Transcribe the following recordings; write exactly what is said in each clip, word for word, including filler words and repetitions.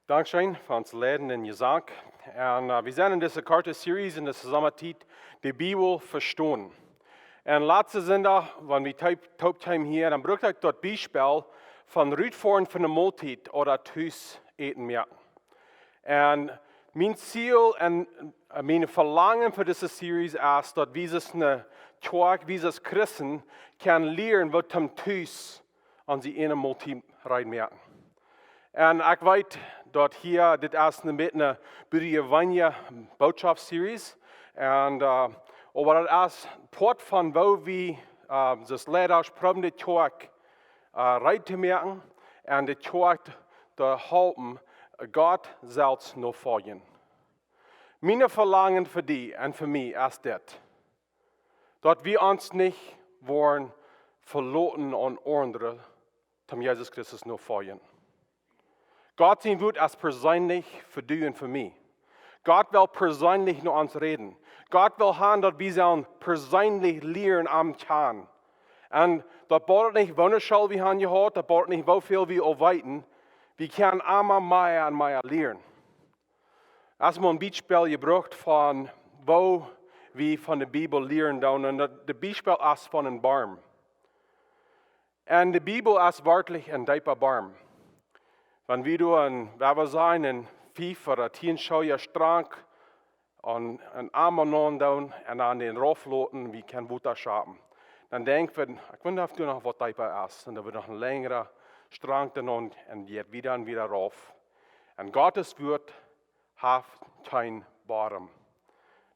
Dankscheen fa ons Leiden un Jesank. Un äh, wie sent en dise korte Series en dise Somatiet, de Bibel vestonen. Un latste Sindach, wan wie toop, toop kjeemen hia, dan brukt ekj daut Biespel von rutfoaren von de Moltiet ooda tus Äten moaken. Un mien Ziel un äh, mien Velangen fa dise Series es, daut wie aus ne Kjoakj, wie aus Christen, kjennen lieren, waut toom tus aun dee eene Moltiet reed moaken. Un ekj weet daut hia, dit es een bät ne bediewende Botschaft-Series. Un äh, oba daut es Poat von woo wie äh, aus Leida proowen de Kjoakj äh, reed to moaken un de Kjoakj to halpen, Gott selfst nofoljen. Mien Velangen fa die un fa mie es dit: daut wie ons nich woaren veloten aun aundre, toom Jesus Christus nofoljen. Gott sien Wuat es perseenlich fa die un fa mie. Gott well perseenlich no ons räden. Gott well han, daut wie sellen perseenlich lieren am kjanen. Un daut bediet nich, woo ne School wie han jehaut, daut bediet nich, woo väl wie aul weeten. Wie kjennen emma mea un mea lieren. Ekj hab mol een Biespel jebrukt von woo wie von de Bibel lieren doonen. Un daut, de Biespel es von een Boom. Un de Bibel es werkjlich een deepa Boom. Wan wie doa een, woo wie sajen, een fief ooda tieen Schooh Strankj aun een Boom nenn doonen un aun dän rauf loten, wie kjennen Wota schaufen, dan denkj wie, ekj wunda, auf doa noch waut deepa es. Un dan woat noch een lenjra Strankj nenn un jeit wieda un wieda rauf. Un Gott sien Wuat haft kjeen Bodem.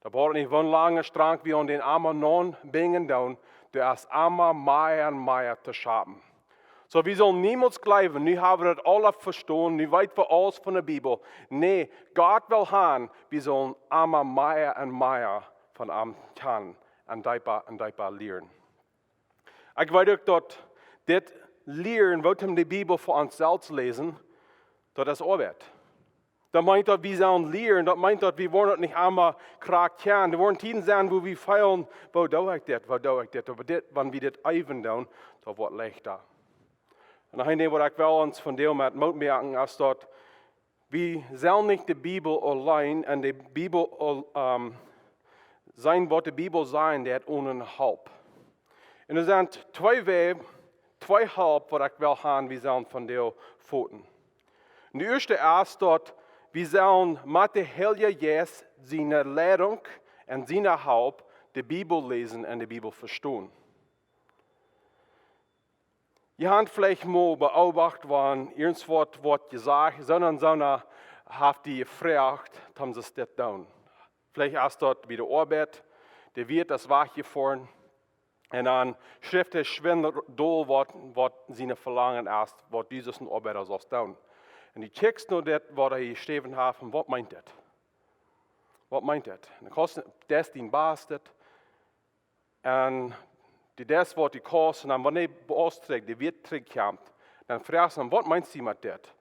Daut woat nich, woo lang Strankj wie aun dän Boom nenn binjen doonen, doa es emma mea un mea to schaufen. Soo, wie sellen niemols jleewen, nu hab wie daut aula vestonen, nu weet wie aules von de Bibel. Nä, Gott well han, wie sellen emma mea un mea von am kjanen un deepa un deepa lieren. Ekj weet uk, daut dit Lieren, waut wie de Bibel fa ons selfst läsen, daut es Oabeit. Daut meent, daut wie sellen lieren, daut meent, daut wie woaren daut nich emma krakjt kjanen. Doa woaren Tieden sennen, wua wie feelen, woo doo ekj dit, woo doo ekj dit, oba dit, wan wie dit eewen doonen, daut woat leichta. Un een Dinkj, waut ekj well ons vondoag met Moot moaken, es daut wie sellen nich de Bibel auleen un de Bibel aul-, ähm, seenen, waut de Bibel sajen deit, onen Help. Un doa sent twee Wäaj, twee Help, waut ekj well han, wie sellen vondoag foten. Un de ieeschte es, daut wie sellen met de Heilje Jeist siene Leidunk un siene Help de Bibel läsen un de Bibel vestonen. Jie han veleicht mol beobacht, wan irjentwaut woat jesajcht, soon un soon haft die jefroacht, toom see dit doonen. Veleicht es daut bie de Oabeit, de Wieet es wajchjefoaren, un dan schrift hee schwind dol, waut, waut sien Velangen es, waut du aus een Oabeida saust doonen. Un du kjikjst no dit, waut hee jeschräwen haft, un waut meent dit? Waut meent dit? Un du kaust, deist dien Bastet, un du deist, waut du kaust, un dan, wan hee bie ons trigj, de Wieet trigj kjemt, dan froagst du am: "Waut meenst du met dit?"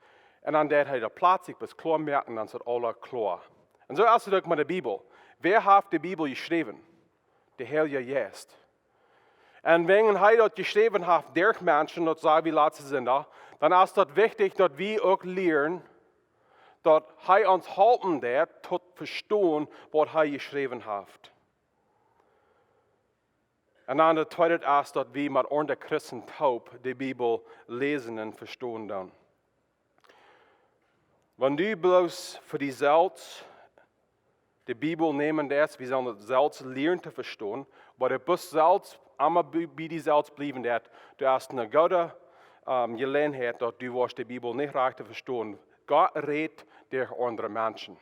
Un dan deit hee daut pletslich bat kloa moaken, un dan es daut aula kloa. Un soo es daut uk met de Bibel. Wäa haft de Bibel jeschräwen? De Heilje Jeist. Un wan hee daut jeschräwen haft derch Menschen, daut säd wie latsten Sindach, dan es daut wichtich, daut wie uk lieren, daut hee ons halpen deit, to vestonen, waut hee jeschräwen haft. Un dan daut tweede es, daut wie met aundre Christen toop de Bibel läsen un vestonen doonen. Wan du bloos fa die selfst de Bibel nämen deist, wie sellen daut selfst lieren to vestonen, oba du bloos selfst emma bie, bie die selfst bliewen deist, du hast eene goode, ähm, Jeläajenheit, daut du woascht de Bibel nich rajcht to vestonen. Gott rät derch aundre Menschen.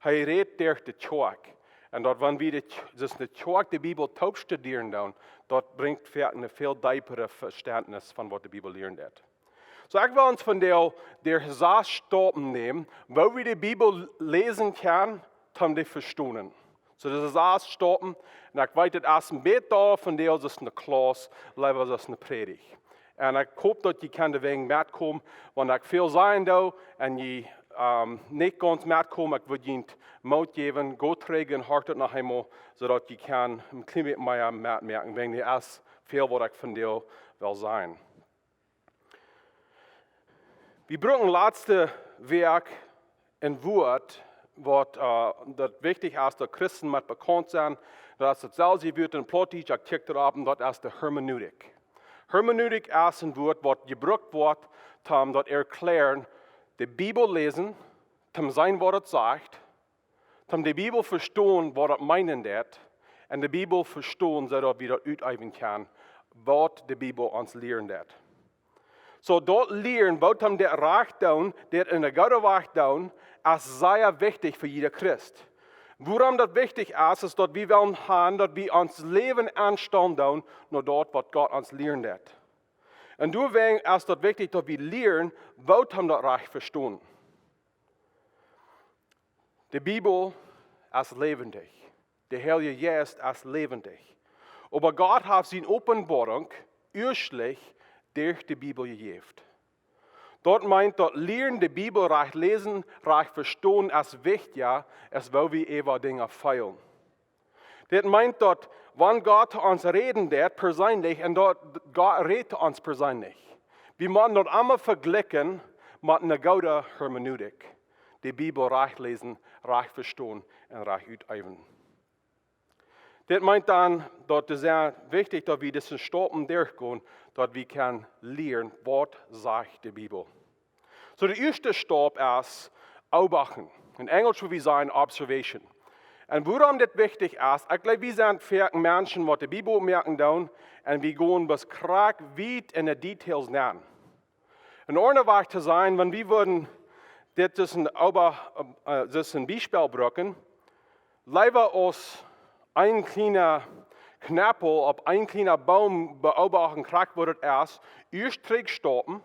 Hee rät derch de Kjoakj. Un daut, wan wie de Kj-, aus de Kjoakj de Bibel toop studieren doonen, daut brinjt foaken een väl deepret Vestentnis von, waut de Bibel lieren deit. Soo, ekj well ons vondoag de sas Staupen nämen, woo wie de Bibel läsen kjennen, toom dee vestonen. Soo, daut es sas Staupen. Un ekj weet, daut es een bät vondoag aus eene Klauss, leewa aus eene Prädicht. Un ekj hop, daut jie kjennen doawäajen metkomen, wan ekj väl sajen doo un jie, ähm, nich gaunz metkomen, ekj well junt Moot jäwen, go trigj un horcht daut noch eemol, soo daut jie kjennen een kjlien bät mea metmoaken, wäajen doa es väl, waut ekj vondoag well sajen. Wie brucken latste Wäakj een Wuat, waut, äh, daut wichtich es, daut Christen met bekaunt sent. Daut es daut selwje Wuat en Plautdietsch, ekj kjikj doaropp, un daut es de Hermeneutik. Hermeneutik es een Wuat, waut jebrukt woat, om daut erklären, de Bibel läsen, om seenen, waut et sajcht, om de Bibel vestonen, waut et meenen deit, un de Bibel vestonen, soo daut wie daut uteewen kjennen, waut de Bibel ons lieren deit. Soo daut lieren, waut om daut rajcht doonen, daut en de goode Wajch doonen, es sea wichtich fa jieda Christ. Wuarom daut wichtich es, es daut wie wellen haben, daut wie ons Läwen aunstalen doonen, no daut, waut Gott ons lieren deit. Un doawäajen es daut wichtich, daut wie lieren, waut om daut rajcht vestonen. De Bibel es läwendich. De Heilje Jeist es läwendich. Oba Gott haft siene Openboarunk ieeschtlich derch de Bibel jejäft. Daut meent, daut lieren de Bibel rajcht läsen, rajcht vestonen, es wichtja, es woo wie äwa Dinja feelen. Dit meent, daut wan Gott to ons räden deit, perseenlich, un daut Gott rät to ons perseenlich, wie motten daut aulemol vejlikjen met eene goode Hermeneutik. De Bibel rajcht läsen, rajcht vestonen un rajcht uteewen. Dit meent dan, daut et sea wichtich, daut wie dise Staupen derchgonen, daut wie kjennen lieren, waut sajcht de Bibel. Soo, de ieeschte Staup es beobachten. En Enjelsch wudd wie sajen observation. Un wuarom dit wichtich es, ekj jleew, wie sent foaken Menschen, waut de Bibel oppmoaken doonen, un wie gonen bloos krakjt wiet en de Details nenn. En aundre Wajch to sajen, wan wie wudden dit aus een Oba-, äh, aus een Biespel brucken, leewa aus een kjliena Kjnepel opp een kjliena Boom beobachten, krakjt woo daut es, ieescht trigjstaupen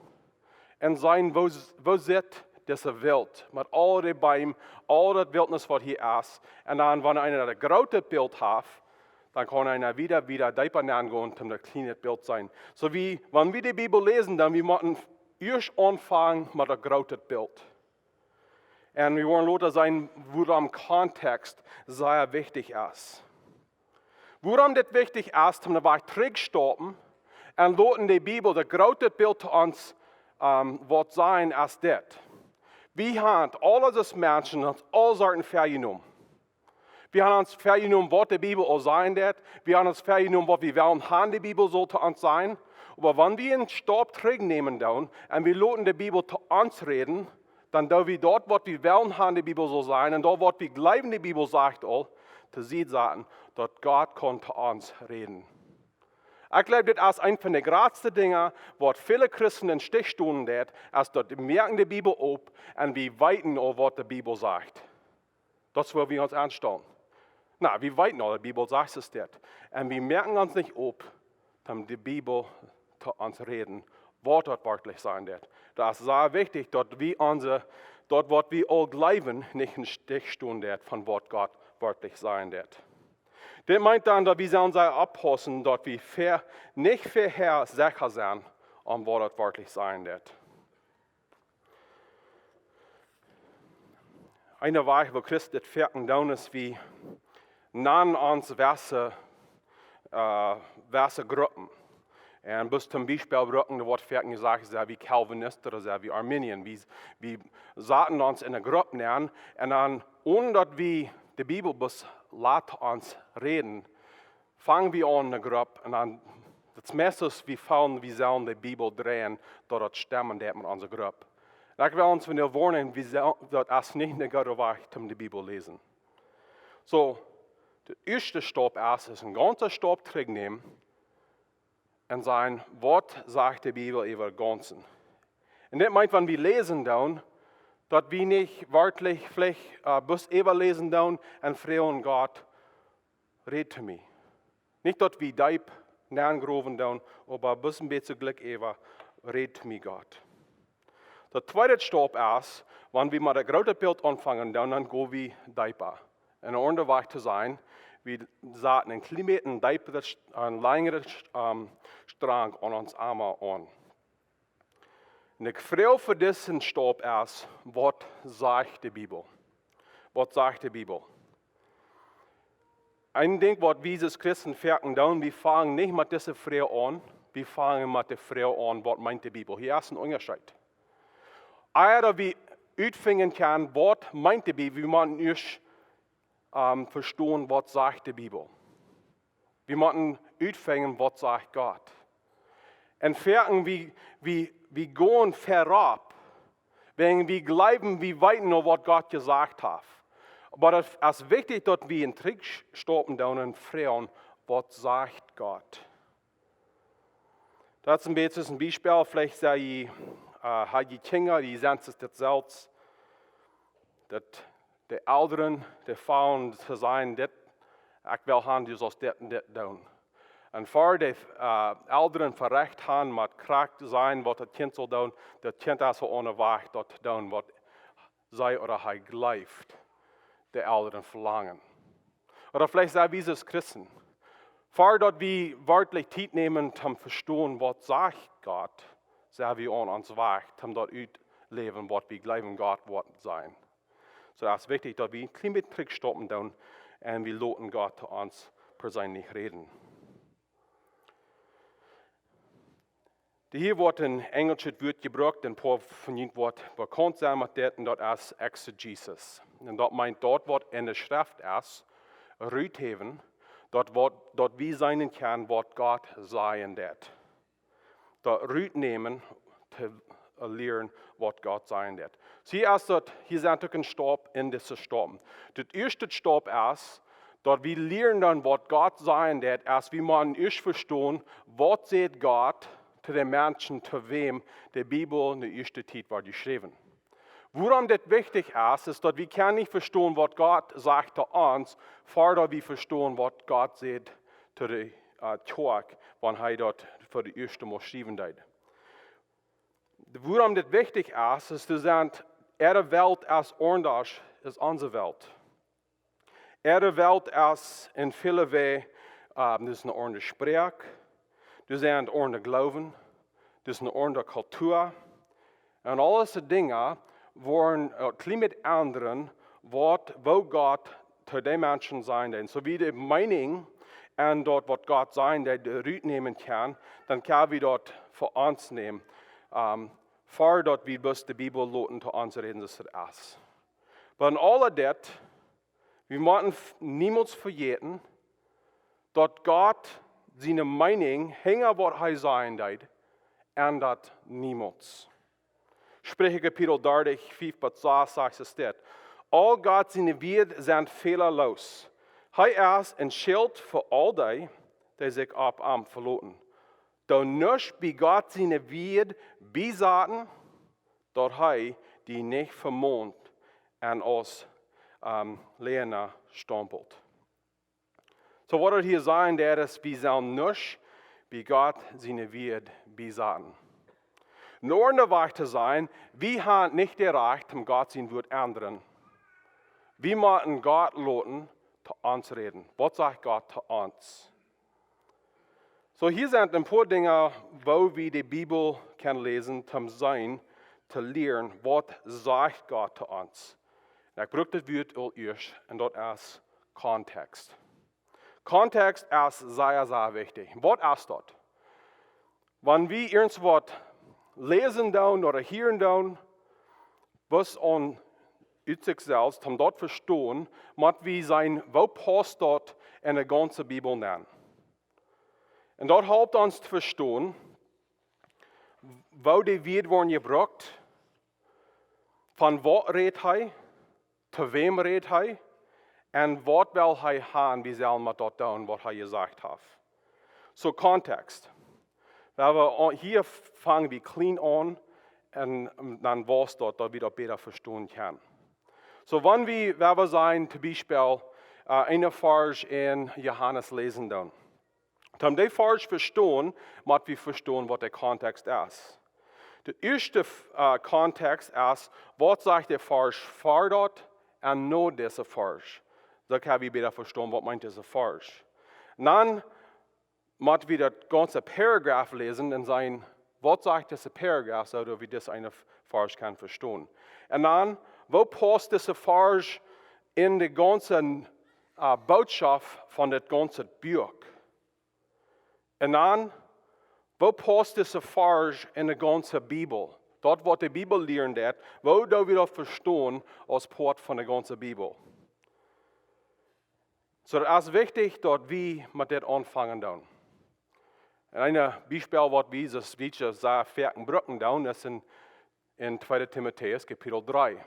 un seenen, woo, woo sitt dise Welt met aul de Beem, aul daut Wildnis, waut hia es. Un dan, wan eena daut groote Bilt haft, dan kaun eena wieda, wieda deepa nengonen, om daut kjliene Bilt seenen. Soo wie, wan wie de Bibel läsen, dan wie motten ieescht aunfangen met daut groote Bilt. Un wie woaren lota seenen, wuarom Kontext sea wichtich es. Wuarom dit wichtich es, om de Wajch trigjstaupen un loten de Bibel daut groote Bilt to ons, ähm, waut sajen, es dit. Wie haben aul aus Menschen ons aul Sachen väajenomen. Wie haben ons väajenomen, waut de Bibel aul sajen deit. Wie haben ons väajenomen, waut wie wellen haben, de Bibel saul to ons sajen. Oba wan wie een Staup trigjnämen doonen un wie loten de Bibel to ons räden, dan doo wie daut, waut wie wellen haben, de Bibel saul sajen, un daut, waut wie jleewen, de Bibel sajcht aul, to Sied saten, daut Gott kaun to ons räden. Ekj jleew, dit es eent von de jratste Dinja, waut väle Christen em Stich stonen deit, es daut wie moaken de Bibel op un wie weeten aul, waut de Bibel sajcht. Daut es, woo wie ons aunstalen. Na, wie weeten aul, de Bibel sajcht dit. Un wie moaken ons nich op, om de Bibel to ons räden, waut daut werkjlich sajen deit. Daut es sea wichtich, daut wie onse, daut, waut wie aul jleewen, nich em Stich stonen deit von waut Gott werkjlich sajen deit. Dit meent dan, daut wie sellen sea oppaussen, daut wie ver-, nich verhäa secha sent, om waut daut werkjlich sajen deit. Een Wajch, woo Christen dit foaken doonen, es, wie nanen ons jewesse, äh, jewesse Gruppen. Un bloos toom Biespel brucken, doa woat foaken jesajcht, sent wie Calvinist ooda sent wie Arminian. Wie, wie saten ons en eene Grupp nenn un dan, onen daut wie de Bibel bloos lat ons räden, fangen wie aun eene Grupp un dan, daut meist es, wie feelen, wie sellen de Bibel dreien, daut daut stemmen deit met onse Grupp. Un ekj well ons vondoag woarnen, wie sell-, daut es nich een gooda Wajch, om de Bibel läsen. Soo, de ieeschte Staup es, es een gaunza Staup trigjnämen un sajen, waut sajcht de Bibel äwa daut Gaunze? Un dit meent, wan wie läsen doonen, daut wie nich werkjlich veleicht, äh, bloos äwa läsen doonen un froagen Gott, räd to mie. Nich daut wie deep nengrowen doonen, oba bloos een bät jlikj äwa, räd to mie, Gott. De tweede Staup es, wan wie met daut groote Bilt aunfangen, dan, dan go wie deepa. Un een aundra Wajch to sajen, wie saten een kjlien bät een deepret, een lenjret, ähm, Strang aun ons aulemol aun. Un de Froag fa disen Staup es, waut sajcht de Bibel? Waut sajcht de Bibel? Een Dinkj, waut wie aus Christen foaken doonen, wie fangen nich met dise Froag aun, wie fangen met de Froag aun, waut meent de Bibel? Hia es een Unjascheet. Ea daut wie utfinjen kjennen, waut meent de Bibel, wie motten ieescht, ähm, vestonen, waut sajcht de Bibel. Wie motten utfinjen, waut sajcht Gott. Un foaken wie, wie, wie gonen verop, wäajen wie jleewen, wie weeten noch, waut Gott jesajcht haft. Oba daut es wichtich, daut wie en Trigj stoppen doonen un froagen, waut sajcht Gott? Daut es een bät een Biespel, veleicht sent jie, äh, ha jie Kjinja, dee sent daut selfst. Daut de Elren, dee faulen to sajen, dit, ekj well han, du saust dit un dit doonen. Un ver de, äh, Elren verecht han, mott krakjt sennen, waut daut Kjint saul doonen, daut Kjint es aul oppem Wajch daut to doonen, waut see ooda hee jleeft, de Elren velangen. Ooda veleicht sent wie aus Christen, ver daut wie werkjlich Tiet nämen, om vestonen, waut sajcht Gott, sent wie aun ons Wajch, om daut utläwen, waut wie jleewen, Gott woat sajen. Soo, daut es wichtich, daut wie een kjlien bät trigjstoppen doonen un wie loten Gott to ons perseenlich räden. Hia woat een enjelschet Wuat jebrukt, een poa von junt woat bekaunt sennen met dit, un daut es Exegesis. Un daut meent daut, waut en de Schreft es, ruthäwen, daut waut, daut wie seenen kjennen, waut Gott sajen deit. Daut rutnämen, to lieren, waut Gott sajen deit. See, aus daut, hia sent uk een Staup en dise Staupen. Daut ieeschte Staup es, daut wie lieren doonen, waut Gott sajen deit, aus wie motten ieescht vestonen, waut sajcht Gott to de Menschen, to wäm de Bibel en de ieeschte Tiet wort jeschräwen. Wuarom dit wichtich es, es daut wie kjennen nich vestonen, waut Gott sajcht to ons, ver daut wie vestonen, waut Gott sajcht to de, äh, Kjoakj, wan hee daut fa de ieeschte Mol schriewen deed. Wuarom dit wichtich es, es, doa sent, äare Welt es aundasch aus onse Welt. Äare Welt es en väle Wäaj, äh, daut es eene aundre Sproak, doa sent aundre Gloowen, daut es eene aundre Kultua. Un aul dise Dinja woaren, äh, kjlien bät endren, waut, woo Gott to de Menschen sajen deit. Soo aus wie de Meinunk un daut, waut Gott sajen deit, rutnämen kjennen, dan kjenn wie daut fa ons nämen, ähm, ver daut wie bloos de Bibel loten to ons räden, soo aus et es. Oba en aul dit, wie motten f-, niemols vejäten, daut Gott siene Meinunk hinja waut hee sajen deit, endat niemols. Spricha Kapitel dartich, fief bat sas sajcht et dit: Aul Gott siene Wieed sent fälaloos. Hee es een Schilt fa aul dee, dee sikj opp am veloten. Doo nuscht bie Gott siene Wieed biesaten, daut hee die nich vemont un aus, ähm, Läajna stompelt. Soo waut et hia sajen deit es, wie sellen nuscht bie Gott siene Wieed biesaten. Een aundra Wajch to sajen, wie haben nich daut Rajcht, om Gott sien Wuat endren. Wie motten Gott loten to ons räden. Waut sajcht Gott to ons? Soo, hia sent een poa Dinja, woo wie de Bibel kjennen läsen, toom seenen, to lieren, waut sajcht Gott to ons. Un ekj bruck dit Wuat aul ieescht, un daut es Kontext. Kontext es sea, sea wichtich. Waut es daut? Wan wie irjentwaut läsen doonen ooda hieren doonen, waut aun ut sikj selfst, om daut vestonen, mott wie seenen, woo pausst daut en de gaunze Bibel nenn? Un daut halpt ons to vestonen, woo de Wieed woaren jebrukt, von waut rät hee, to wäm rät hee, un waut well hee haben, wie sellen met daut doonen, waut hee jesajcht haft. Soo, Kontext. Wan wie, hia fangen wie kjlien aun, un dan wausst daut, daut wie daut bäta vestonen kjennen. Soo, wan wie, wan wie seenen, toom Biespel, äh, een Varsch en Johanes läsen doonen. Toom dän Varsch vestonen, mott wie vestonen, waut de Kontext es. De ieeschte, äh, Kontext es, waut sajcht de Varsch ver daut un no dise Varsch? Dan kjenn wie bäta vestonen, waut meent dise Varsch. Dan mott wie daut gaunze Paragraph läsen un seenen, waut sajcht dise Paragraph, soo daut wie disen eenen Varsch kjennen vestonen. Un dan, woo pausst dise Varsch en de gaunze, äh, Bootschoft von daut gaunze Buak? Un dan, woo pausst dise Varsch en de gaunze Bibel? Daut waut de Bibel lieren deit, woo doo wie daut vestonen aus Poat von de gaunze Bibel? Soo, daut es wichtich daut wie met dit aunfangen doonen. Un een Biespel waut wie, soo aus wie daut sea foaken brucken doonen, es en, en tweede Timotäus Kapitel dree.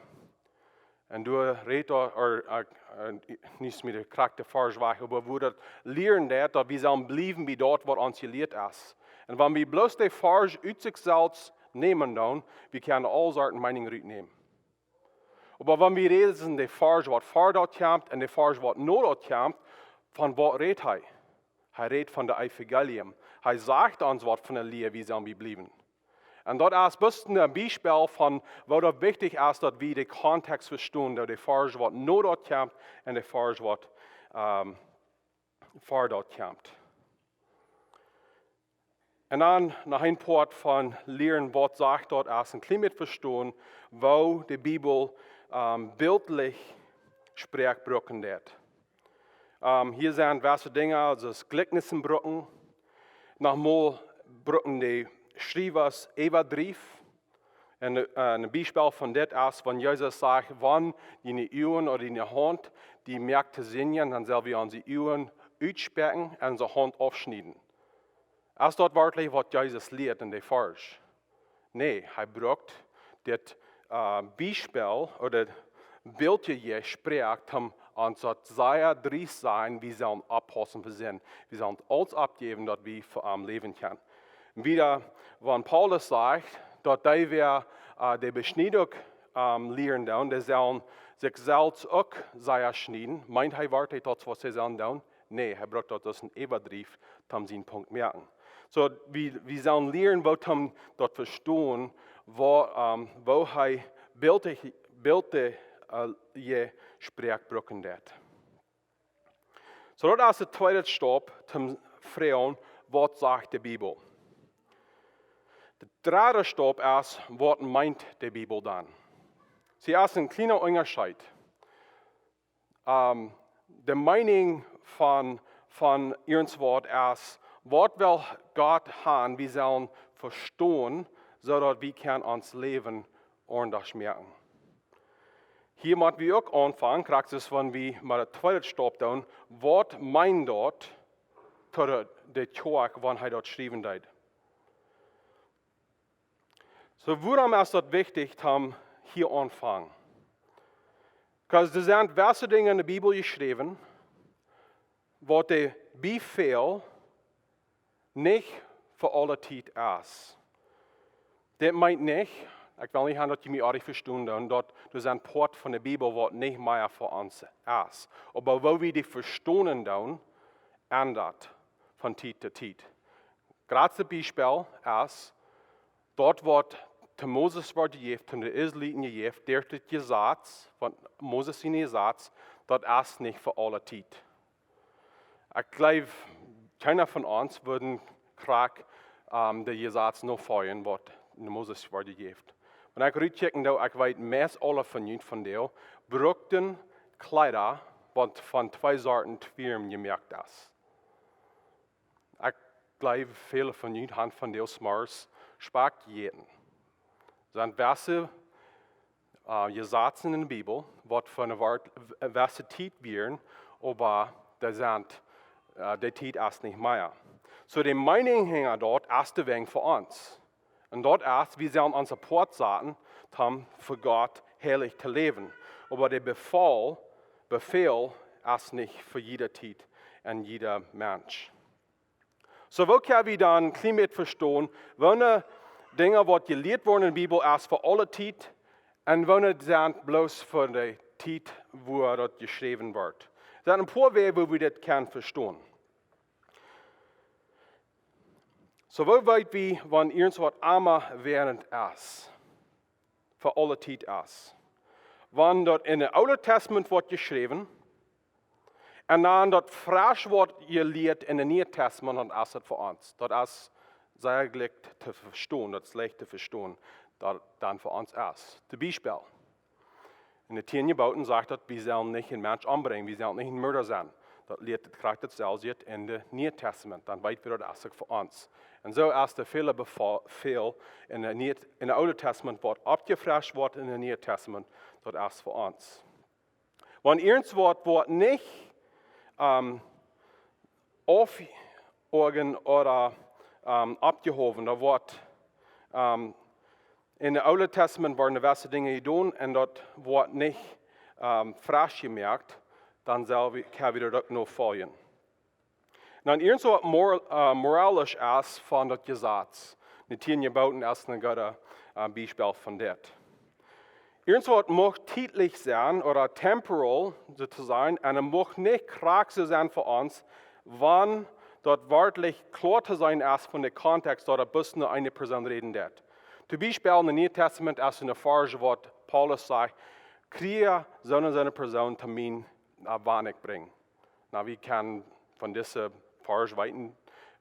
Un doa rät hee, ooda, äh, äh, nich mea de krakjte Varsch wajch, oba woo daut lieren deit, daut wie sellen bliewen bie daut waut ons jelieet es. Un wan wie bloos de Varsch ut sikj selfst nämen doonen, wie kjennen aul Sorten Meeninj rutnämen. Oba wan wie läsen de Varsch waut ver daut kjemt un de Varsch waut no daut kjemt, von waut rät hee? Hee rät von de Evangelium. Hee sajcht ons waut von de Lia, wie sellen wie bliewen. Un daut es bloos een Biespel von woo daut wichtich es daut wie de Kontext vestonen, daut de Varsch waut no daut kjemt un de Varsch waut, ähm, ver daut kjemt. Un dan noch een Poat von lieren waut sajcht daut, es een kjlien bät vestonen woo de Bibel, ähm, bildlich Sproak brucken deit. Ähm, hia sent wesse Dinja, soo aus Jlikjnisen brucken. Nochmol brucken de Schriewa Äwadriew. Un, äh, een Biespel von dit es, wan Jesus sajcht, wan diene Uagen ooda diene Haunt die moakt to sindjen, dan sell wie onse Uagen utspekjen un onse Haunt aufschnieden. Es daut werkjlich waut Jesus lieet en de Varsch? Nä, hee brukt dit, äh, Biespel ooda bildliche Sproak, om ons daut sea driest sajen, wie sellen oppaussen fa Sind. Wie sellen aules oppjäwen, daut wie fa am läwen kjennen. Wada, wan Paulus sajcht, daut dee wäa, äh, de Beschniedunk, ähm, lieren doonen, dee sellen sikj selfst uk sea schnieden, meent hee werkjlich daut, waut see sellen doonen? Nä, hee brukt daut aus een Äwadriew, om sienen Punkt moaken. Soo, wie, wie sellen lieren, woo om daut vestonen, woo, ähm, woo hee bildlich, bildlich, äh, je Sproak brucken deit. Soo, daut es de tweede Staup, om froagen, waut sajcht de Bibel? De dredde Staup es, waut meent de Bibel dan? See, es een kjliena Unjascheet. Ähm, de Meeninj von, von irjent waut es, waut well Gott han, wie sellen vestonen, soo daut wie kjennen ons Läwen aundasch moaken. Hia mott wie uk aunfangen, krakjt soo aus wan wie met de tweede Staup doonen, waut meent daut to de, de Kjoakj, wan hee daut schriewen deed? Soo, wuarom es daut wichtich, om hia aunfangen? Because doa sent wesse Dinja en de Bibel jeschräwen, waut de Befäl nich fa aule Tiet es. Dit meent nich, ekj well nich han daut jie mie oajch vestonen doonen, daut doa sent Poat von de Bibel waut nich mea fa ons es. Oba woo wie dee vestonen doonen, endat von Tiet to Tiet. Jratste Biespel es, daut waut to Moses wort jejäft, to de Israeliten jejäft, derch daut Jesaz, von Moses sien Jesaz, daut es nich fa aule Tiet. Ekj jleew, kjeena von ons wudd krakjt, ähm, de Jesaz nofoljen, waut to Moses wort jejäft. Wan ekj rutkjikjen doo, ekj weet, meist aule von junt vondoag brucken Kjleeda, waut von twee Sorten Twierm jemoakt es. Ekj jleew, väle von junt han vondoag zemorjes Spakj jejäten. Sent wesse, äh, Jesazen en de Bibel, waut fa eene Wart-, wesse Tiet wieren, oba dee sent, äh, de Tiet es nich mea. Soo, de Meeninj hinja daut es de Wajch fa ons. Un daut es, wie sellen ons apoat saten, om fa Gott heilich to läwen. Oba de Befäl, Befäl es nich fa jiede Tiet un jieda Mensch. Soo, woo kjenn wie dan kjlien bät vestonen, woone Dinja waut jelieet woaren en de Bibel es fa aule Tiet un woone sent bloos fa de Tiet, wua daut jeschräwen wort? Doa sent een poa Wäaj, woo wie dit kjennen vestonen. Soo, woo weet wie, wan irjent waut emma wäarent es, fa aule Tiet es? Wan daut en daut Oole Testament wort jeschräwen, un dan daut fresch wort jelieet en daut Niee Testament, dan es daut fa ons. Daut es sea leicht to vestonen, daut es leicht to vestonen, daut dan fa ons es. Toom Biespel, en de tieen Jeboten sajcht daut, wie sellen nich een Mensch ombrinjen, wie sellen nich een Moorda sennen. Daut lieet daut krakjt daut selwje en daut Niee Tastament, dan weet wie daut es uk fa ons. Un soo es de väle Befäl en daut Niee, en daut Oole Tastament waut oppjefrescht woat en daut Niee Tastament, daut es fa ons. Wan irjentwaut woat nich, ähm, aufjehowen ooda, ähm, oppjehowen, daut woat, ähm, en daut Oole Tastament woaren jewesse Dinja jedonen un daut woat nich, ähm, fresch jemoakt, dan sell wie, kjenn wie daut uk nofoljen. Dan irjentwaut mor-, äh, moralisch es von daut Jesaz. De tieen Jeboten es een goodet, äh, Biespel von dit. Irjentwaut mucht tietlich sennen ooda temporal, soo to sajen, un et mucht nich krakjt soo sennen fa ons, wan daut werkjlich kloa to seenen es von dän Kontext, daut et bloos no eene Persoon räden deit. Toom Biespel en daut Niee Tastament es een Varsch waut Paulus sajcht, kjrie soone, soone Persoon to mie, äh, Wonnick brinjen. Na, wie kjennen von dise Varsch weeten,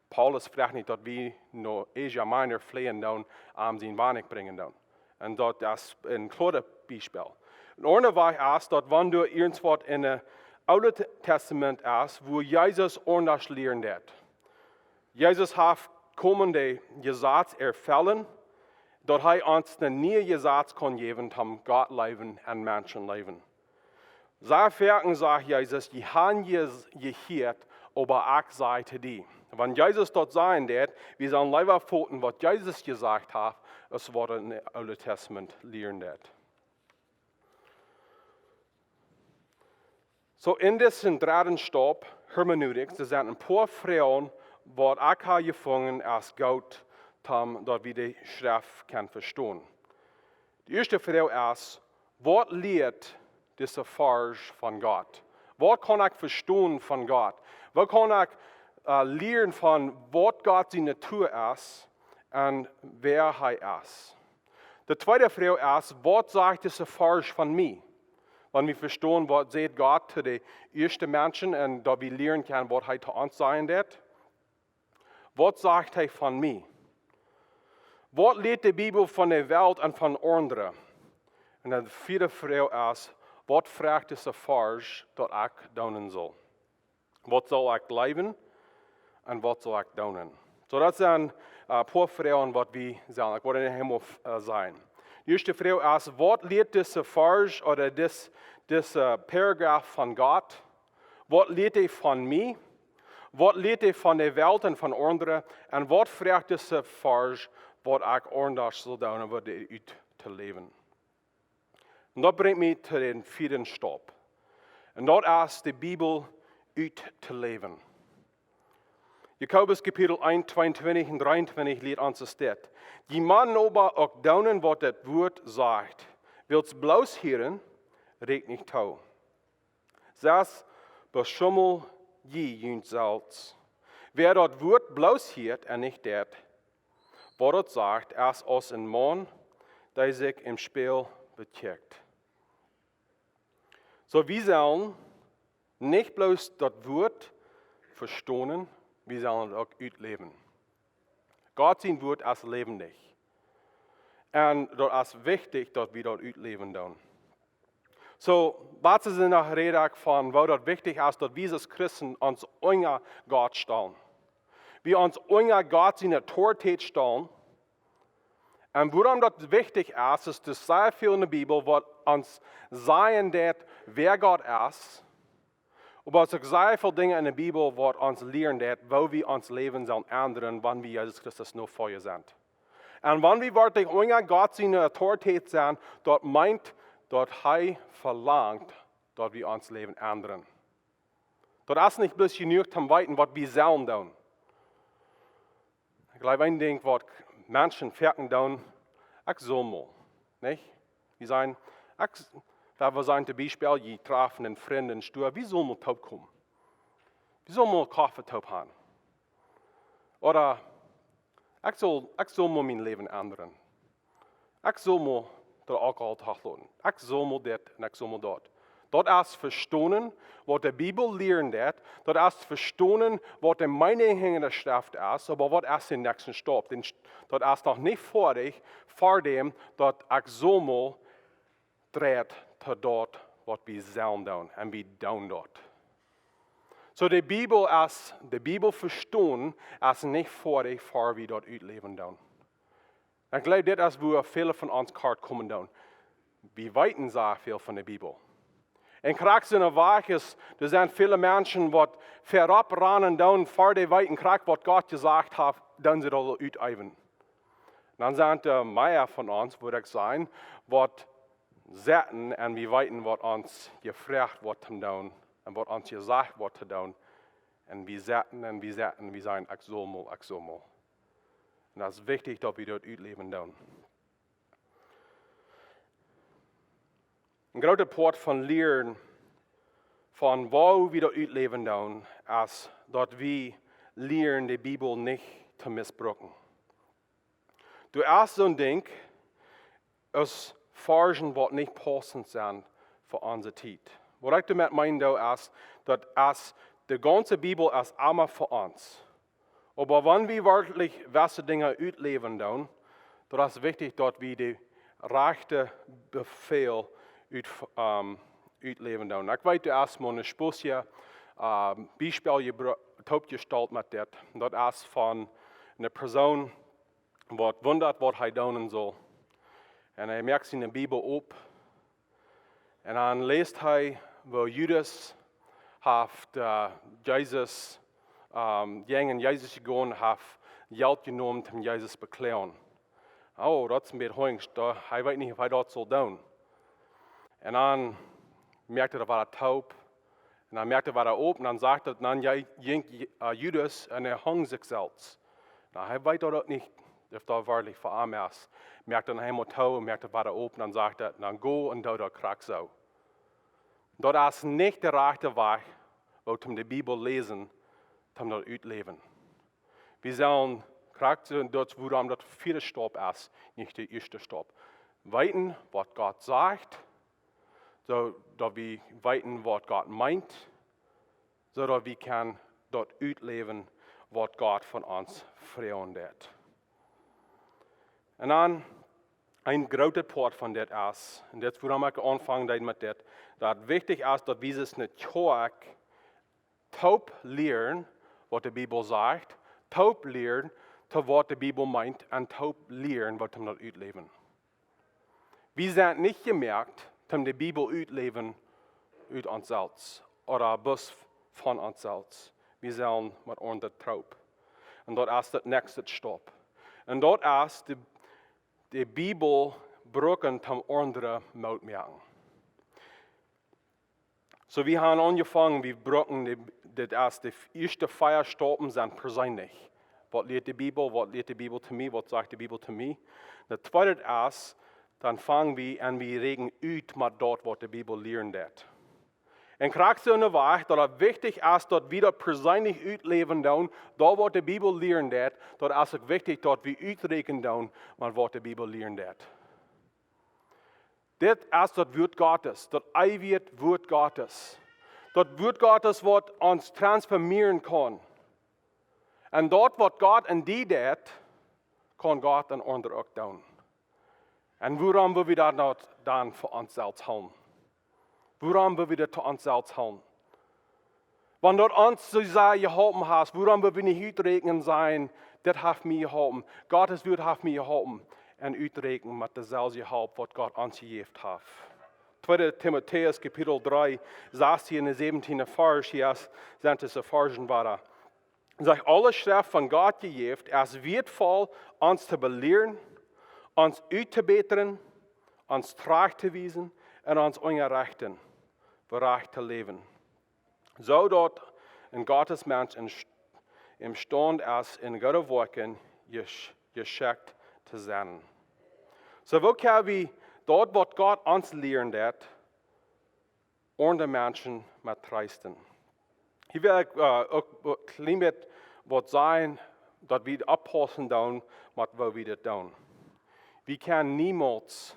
Paulus fruach nich daut wie no Asia Minor fleejen doonen, am sien Wonnick brinjen doonen. Un daut es een kloaret Biespel. Een aundret Wajch es daut wan doa irjentwaut en daut Oole Te-, Tastament es, wua Jesus aundasch lieren deit. Jesus haft komen daut Jesaz erfellen, daut hee ons een nieet Jesaz kaun jäwen, om Gott leewen un Menschen leewen. Soo foaken sajcht Jesus, jie han je-, jehieet, oba ekj saj to die. Wan Jesus daut sajen deit, wie sellen leewa foljen waut Jesus jesajcht haft, aus waut daut Oole Tastament lieren deit. Soo en disen dredden Staup, Hermeneutik, doa sent een poa Froagen waut ekj ha jefungen aus goot, om daut wie de Schreft kjennen vestonen. De ieeschte Froag es, waut lieet dise Varsch von Gott? Waut kaun ekj vestonen von Gott? Waut kaun ekj, äh, lieren von waut Gott siene Natua es un wäa hee es? De tweede Froag es, waut sajcht dise Varsch von mie? Wan wie vestonen, waut sajcht Gott to de ieeschte Menschen un daut wie lieren kjennen, waut hee to ons sajen deit. Waut sajcht hee von mie? Waut lieet de Bibel von de Welt un von aundre? Un de vieede Froag es, waut fruacht dise Varsch daut ekj doonen saul? Waut saul ekj jleewen un waut saul ekj doonen? Soo, daut sent, äh, poa Froagen waut wie sellen, ekj wull nich eemol, äh, sajen. De ieeschte Froag es, waut lieet dise Varsch ooda dis-, dise Paragraph von Gott? Waut lieet hee von mie? Waut lieet hee von de Welt un von aundre? Un waut fruacht dise Varsch waut ekj aundasch saul doonen, waut ut to läwen? Un daut brinjt mie to dän vieeden Staup. Un daut es de Bibel ut to läwen. Jakobus Kapitel eent, tweeuntwintich un dreeuntwintich lieet ons dit. Jie motten oba uk doonen waut daut Wuat sajcht. Wiels bloos hieren rieekjt nich too. Sest beschummel jie junt selfst. Wäa daut Wuat bloos hieet un nich deit, waut daut sajcht, es aus een Maun, dee sikj em Spieejel bekjikjt. Soo, wie sellen nich bloos daut Wuat vestonen, wie sellen daut uk utläwen. Gott sien Wuat es läwendich. Un daut es wichtich, daut wie daut utläwen doonen. Soo, waut es noch räd ekj von, woo daut wichtich es, daut wie aus Christen ons unja Gott stalen. Wie ons unja Gott siene Autorität stalen. Un wuarom daut wichtich es, es, doa es sea väl en de Bibel, waut ons sajen deit, wäa Gott es. Oba et es uk sea väl Dinja en de Bibel, waut ons lieren deit, woo wie ons Läwen sellen endren, wan wie Jesus Christus nofoljen sent. Un wan wie werkjlich unja Gott siene Autorität sent, daut meent, daut hee velangt, daut wie ons Läwen endren. Daut es nich bloos jenuach to weeten, waut wie sellen doonen. Ekj jleew, een Dinkj, waut Menschen foaken doonen, ekj saul mol, nich? Wie sajen, ekj, wan wie sajen, toom Biespel, jie trafen een Frint em Stua, wie sellen mol toop komen. Wie sellen mol Koffe toop haben. Ooda, ekj saul, ekj saul mol mien Läwen endren. Ekj saul mol dän Alkohol trigj loten. Ekj saul mol dit un ekj saul mol daut. Daut es vestonen, waut de Bibel lieren deit. Daut es vestonen, waut de Meeninj hinja de Schreft es. Oba waut es de näakjste Staup? Dän St-, daut es noch nich foadich, ver däm daut ekj saul mol dreid to daut, waut wie sellen doonen. Un wie doonen daut. So de Bibel es, de Bibel vestonen es nich foadich, ea wie daut utläwen doonen. Ekj jleew, dit es wua väle von ons kort komen doonen. Wie weeten sea väl von de Bibel. Un krakjt soo waut es, doa sent väle Menschen waut verop ranen doonen, ea dee weeten krakjt waut Gott jesajcht haft, doonen see daut uteewen. Dan sent doa mea von ons, wudd ekj sajen, waut sitten un wie weeten waut ons jefroacht woat to doonen un waut ons jesajcht woat to doonen. Un wie sitten un wie sitten, wie sajen: "Ekj saul mol, ekj saul mol." Un daut es wichtich, daut wie daut utläwen doonen. Een grootet Poat von lieren, von woo wie daut utläwen doonen, es daut wie lieren, de Bibel nich to missbrucken. Doa es soon Dinkj aus Varschen waut nich paussent sent fa onse Tiet. Waut ekj doamet meenen doo es, daut es, de gaunze Bibel es emma fa ons. Oba wan wie werkjlich wesse Dinja utläwen doonen, daut es wichtich, daut wie de rajchte Befäl ut, ähm, utläwen doonen. Ekj weet, doa es mol een spossjet, ähm, Biespel jebro-, toopjestalt met dit. Daut es von eene Persoon, waut wundat, waut hee doonen saul. Un hee moakt siene Bibel op. Un dan läst hee, woo Judas haft, äh, Jesus, ähm, jäajen Jesus jegonen, haft Jelt jenomen, om Jesus bekloagen. Oh, daut es een bät hungsch, doa, hee weet nich, auf hee daut saul doonen. Un dan moakt hee daut wada toop. Un dan moakt hee wada op un dan sajcht et, dan je-, jinkj, äh, Judas un hee hunk sikj selfst. Nu, hee weet daut uk nich, auf daut werkjlich fa am es. Moakt dan eemol too un moakt et wada op un dan sajcht et, dan go un doo daut krakjt soo. Daut es nich de rajchte Wajch, woo toom de Bibel läsen, toom daut utläwen. Wie sellen krakjt soo, daut wuarom daut de vieede Stap es, nich de ieeschte Stap. Weeten, waut Gott sajcht, soo daut wie weeten, waut Gott meent, soo daut wie kjennen daut utläwen, waut Gott von ons froagen deit. Un dan een grootet Poat von dit es, un dit es wuarom ekj aunfangen deed met dit, daut wichtich es, daut wie aus eene Kjoakj toop lieren, waut de Bibel sajcht, toop lieren, to waut de Bibel meent, un toop lieren, waut toom daut utläwen. Wie sent nich jemoakt, toom de Bibel utläwen ut ons selfst ooda bloos von ons selfst. Wie sent met aundre toop. Un daut es de näakjste Stap. Un daut es de, de Bibel brucken, toom aundre Moot moaken. Soo, wie haben aunjefongen, wie brucken de, dit es de ieeschte vea Stapen sent perseenlich. Waut lieet de Bibel? Waut lieet de Bibel to mie? Waut sajcht de Bibel to mie? De tweede es, dan fang wie aun, wie räakjnen ut met daut, waut de Bibel lieren deit. Un krakjt soo enne Wajch, daut et wichtich es, daut wie daut perseenlich utläwen doonen, daut waut de Bibel lieren deit, daut es uk wichtich, daut wie uträakjnen doonen met waut de Bibel lieren deit. Dit es daut Wuat Gottes, daut eewje Wuat Gottes. Daut Wuat Gottes, waut ons transformieren kaun. Un daut, waut Gott en die deit, kaun Gott en aundre uk doonen. Un wuarom well wie daut dan fa ons selfst hoolen? Wuarom well wie daut to ons selfst hoolen? Wan daut ons soo sea jeholpen haft, wuarom well wie nich uträakjnen sajen, dit haft mie jeholpen, Gott sien Wuat haft mie jeholpen, un uträakjnen met deeselwje Help, waut Gott ons jejäft haft? Tweede Timotäus, Kapitel dree, sastieende un säwentiende Varsch, hia sent dise Varschen wada. Sajcht: "Aule Schreft von Gott jejäft, es wieetvoll, ons to belieren, ons uttobätren, ons trajcht to wiesen un ons unjarechten, woo rajcht to läwen, soo daut een Gottes Mensch em, emstaund es, en goode Woakjen jesch-, jeschekjt to sennen." Soo, woo kjenn wie daut, waut Gott ons lieren deit, aundre Menschen met treesten? Hia well ekj, äh, uk een kjlien bät waut sajen, daut wie oppaussen doonen met woo wie dit doonen. Wie kjennen niemols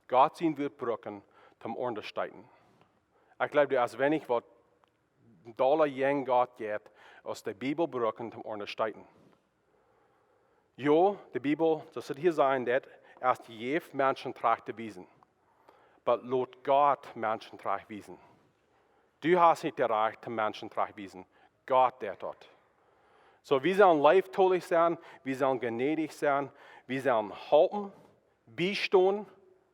Gott sien Wuat brucken toom aundre steeten. Ekj jleew, doa es weinich waut dolla jäajen Gott jeit, aus de Bibel brucken toom aundre steeten. Jo, de Bibel, soo aus et hia sajcht, daut es jejäft, Menschen trajcht to wiesen. Oba lot Gott Menschen trajcht wiesen. Du hast nich daut Rajcht, Menschen trajcht wiesen. Gott deit daut. Soo, wie sellen leeftolich sennen, wie sellen jnädich sennen, wie sellen halpen, biestonen,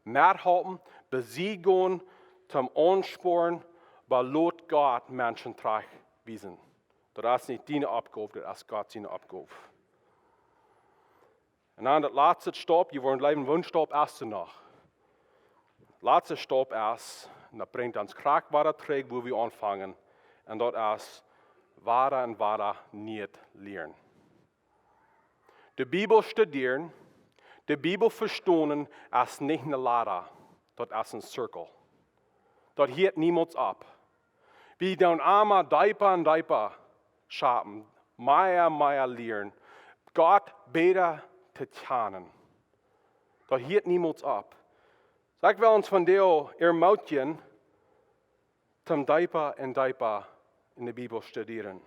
methalpen, besiegen, toom aunsporen, oba lot Gott Menschen trajchtwiesen. Daut es nich diene Oppgow, daut es Gott siene Oppgow. Un dan daut latste Staup, jie woaren jleewen, woo een Staup es doa noch. Latste Staup es, un daut brinjt ons krakjt wada trigj, wua wie aunfangen. Un daut es wada un wada nieet lieren. De Bibel studieren, de Bibel vestonen es nich ne Lada, daut es een Zirkel. Daut hieet niemols opp. Wie doonen emma deepa un deepa schapen, mea un mea lieren, Gott bäta to kjanen. Daut hieet niemols opp. Soo, ekj well ons vondoag ermutigen, toom deepa un deepa enne Bibel studieren.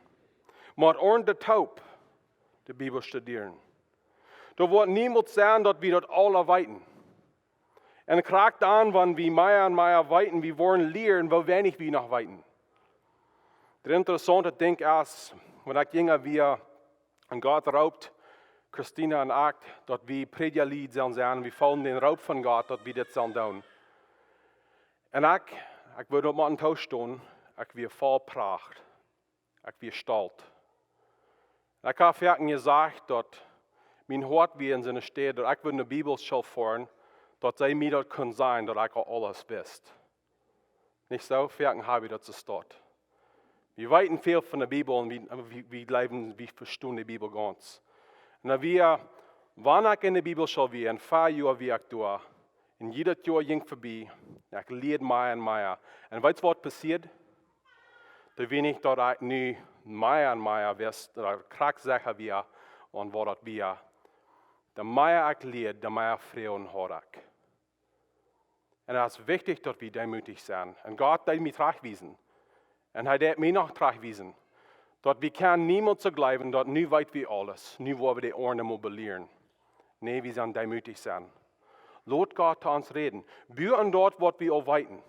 Met aundre toop de Bibel studieren. Daut woat niemols sennen, daut wie daut aula weeten. Un krakjt dan, wan wie mea un mea weeten, wie woaren lieren, woo weinich wie noch weeten. Daut interessaunte Dinkj es, wan ekj jinja wia un Gott roopt Christina un ekj, daut wie Prädja sellen sennen, wie feelden dän Roop von Gott, daut wie dit sellen doonen. Un ekj, ekj wudd opp mien Toast stonen, ekj wia voll Pracht, ekj wia stolt. Un ekj hab foaken jesajcht, daut mien Hoat wia en soone Städ, daut ekj wudd ne Bibelschool foaren, daut see mie daut kunnen sajen, daut ekj aul aules wist. Nich soo? Foaken hab wie daut soo staut. Wie weeten väl von de Bibel un wie, wie, wie jleewen, wie vestonen de Bibel gaunz. Un dan wia, wan ekj enne Bibelschool wia, un vea Joa wia ekj doa, un jiedet Joa jinkj verbie, un ekj lieed mea un mea. Un weetst waut passieed? Doa wia nich, daut ekj nu mea un mea wist, daut ekj krakjt secha wia, aun waut daut wia. De mea ekj lieed, de mea Froagen haud ekj. Un daut es wichtich, daut wie deemootich sent. Un Gott deed mie trajchtwiesen. Un hee deit mie noch trajchtwiesen. Daut wie kjennen niemols soo jleewen, daut nu weet wie aules. Nu woa wie de aundre mol belieren. Nä, wie sellen deemootich sennen. Lot Gott to ons räden. Bua aun daut, waut wie aul weeten.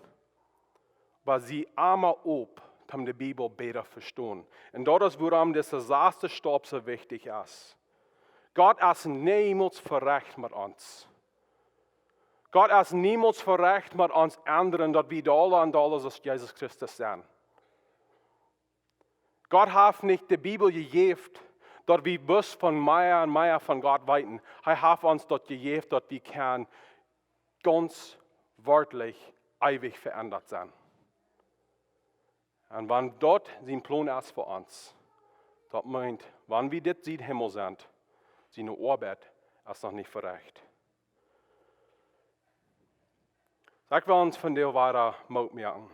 Oba sie emma op, om de Bibel bäta vestonen. Un daut es, wuarom dise saste Staup soo wichtich es. Gott es niemols verecht met ons. Gott es niemols verecht met ons endren, daut wie dolla un dolla aus Jesus Christus sent. Gott haft nich de Bibel jejäft, daut wie bloos von mea un mea von Gott weeten. Hee haft ons daut jejäft, daut wie kjennen gaunz werkjlich eewich veendat sennen. Un wan daut sien Plon es fa ons, daut meent, wan wie dit sied Himmel sent, siene Oabeit es noch nich verecht. Ekj well ons vondoag wada Moot moaken,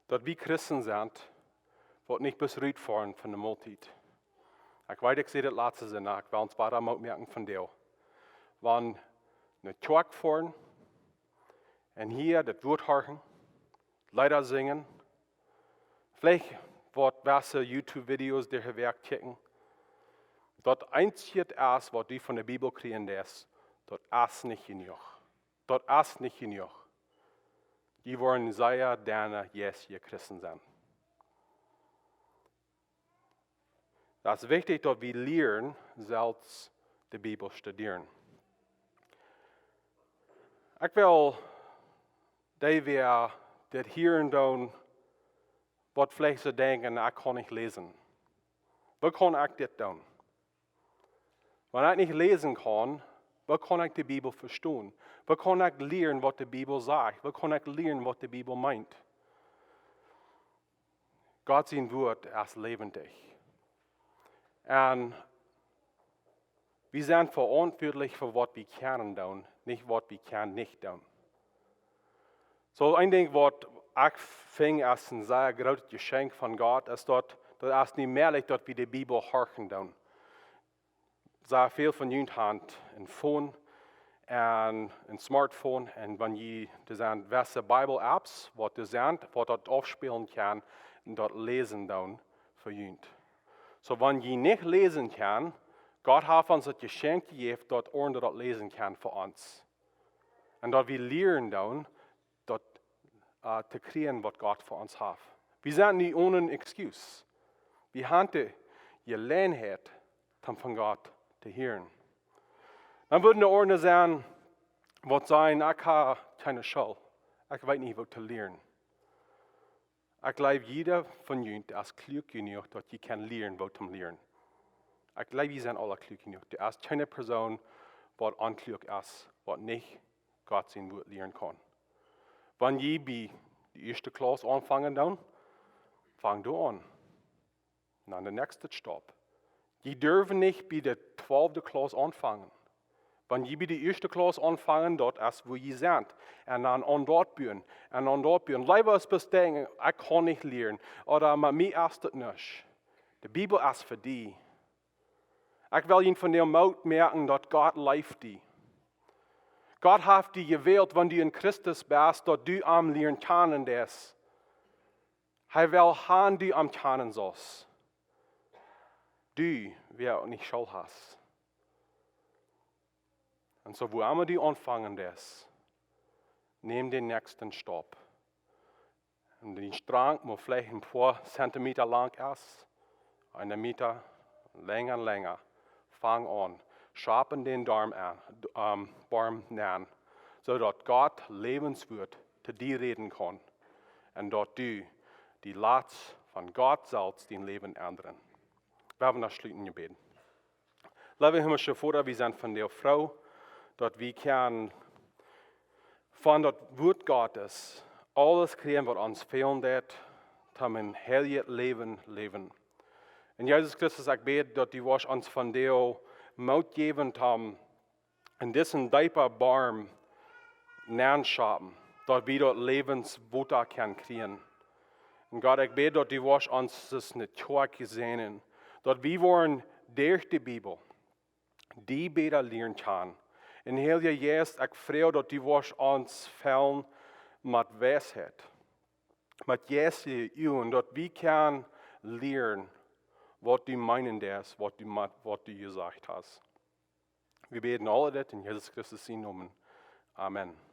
daut wie Christen sent, waut nich bloos rutfoaren von de Moltiet. Ekj weet, ekj säd daut latste Sindach, ekj well ons wada Moot moaken vondoag. Wan no Kjoakj foaren un hia daut Wuat horchen, Leeda sinjen, veleicht waut bestre YouTube-Videos derch de Wäakj kjikjen. Daut eensje es, waut du von de Bibel kjrieen deist, daut es nich jenuach. Daut es nich jenuach. Dee woaren sea denne jeistliche Christen sennen. Daut es wichtich, daut wie lieren, selfst de Bibel studieren. Ekj well dee, wäa dit hieren doonen, waut veleicht soo denkjen, ekj kaun nich läsen. Woo kaun ekj dit doonen? Wan ekj nich läsen kaun, woo kaun ekj de Bibel vestonen? Woo kaun ekj lieren, waut de Bibel sajcht? Woo kaun ekj lieren, waut de Bibel meent? Gott sien Wuat es läwendich. Un wie sent veauntwuatlich fa waut wie kjennen doonen, nich waut wie kjennen nich doonen. Soo, een Dinkj, waut ekj finj es een sea grootet Jeschenkj von Gott, es daut, daut es nu mäajlich, daut wie de Bibel horchen doonen. Sea väl von junt haben een Phone un een Smartphone. Un wan jie, doa sent jewesse Bible-Apps, waut doa sent, waut daut aufspälen kjennen un daut läsen doonen fa junt. Soo, wan jie nich läsen kjennen, Gott haft ons daut Jeschenkj jejäft, daut aundre daut läsen kjennen fa ons. Un daut wie lieren doonen, daut, äh, to kjrieen, waut Gott fa ons haft. Wie sent nu onen excuse. Wie han de Jeläajenheit, om von Gott to hieren. Dan wudden doa Ordna sennen, waut sajen: "Ekj hab kjeene School. Ekj weet nich, waut to lieren." Ekj jleew, jieda von junt es kluak jenuach, daut jie kjennen lieren, waut to lieren. Ekj jleew, jie sent aula kluak jenuach. Doa es kjeene Persoon, waut onkluak es, waut nich Gott sien Wort lieren kaun. Wan jie bie de ieeschte Klauss aunfangen doonen, fang doa aun. Dan de näakjste Stap. Jie derwen nich bie de twalfte Klauss aunfangen. Wan jie bie de ieeschte Klauss aunfangen, daut es, wua jie sent. Un dan aun doa buen. Un aun doa buen. Leewa aus bloos denkjen: "Ekj kaun nich lieren." Ooda: "Met mie es daut nuscht." De Bibel es fa die. Ekj well junt vondoag Moot moaken, daut Gott leeft die. Gott haft die jewält, wan du en Christus best, daut du am lieren kjanen deist. Hee well han, du am kjanen saust. Du, wäa uk nich School hast. Un soo, wua emma du aunfangen deist, nemm dän näakjsten Stap. Un dee Strang, waut veleicht een poa Zentimeter lang es, een Meter, lenja un lenja, fang aun. Schaup en dän Darm aun, ähm, Borm aun, soo daut Gott Läwenswort to die räden kaun. Un daut du dee latst von Gott selfst dien Läwen endren. Wie haben daut schlutende Jebäd. Leewa himlischa Voda, wie sent vondoag froo, daut wie kjennen von daut Wort Gottes aules kjrieen, waut ons fälen deit, om een heiljet Läwen läwen. Un Jesus Christus, ekj bäd, daut du woascht ons vondoag Moot jäwen, om en disen deepen Borm nenschaupen, daut wie daut Läwenswota kjennen kjrieen. Un Gott, ekj bäd, daut du woascht ons aus eene Kjoakj säajnen, daut wie woaren derch de Bibel die bäta lieren kjanen. Un Heilja Jeist, ekj froag, daut du woascht ons fellen met Weisheit, met jeistelje Uagen, daut wie kjennen lieren, waut du meenen deist, waut du met, waut du jesajcht hast. Wie bäden aul dit en Jesus Christus sienen Nomen. Amen.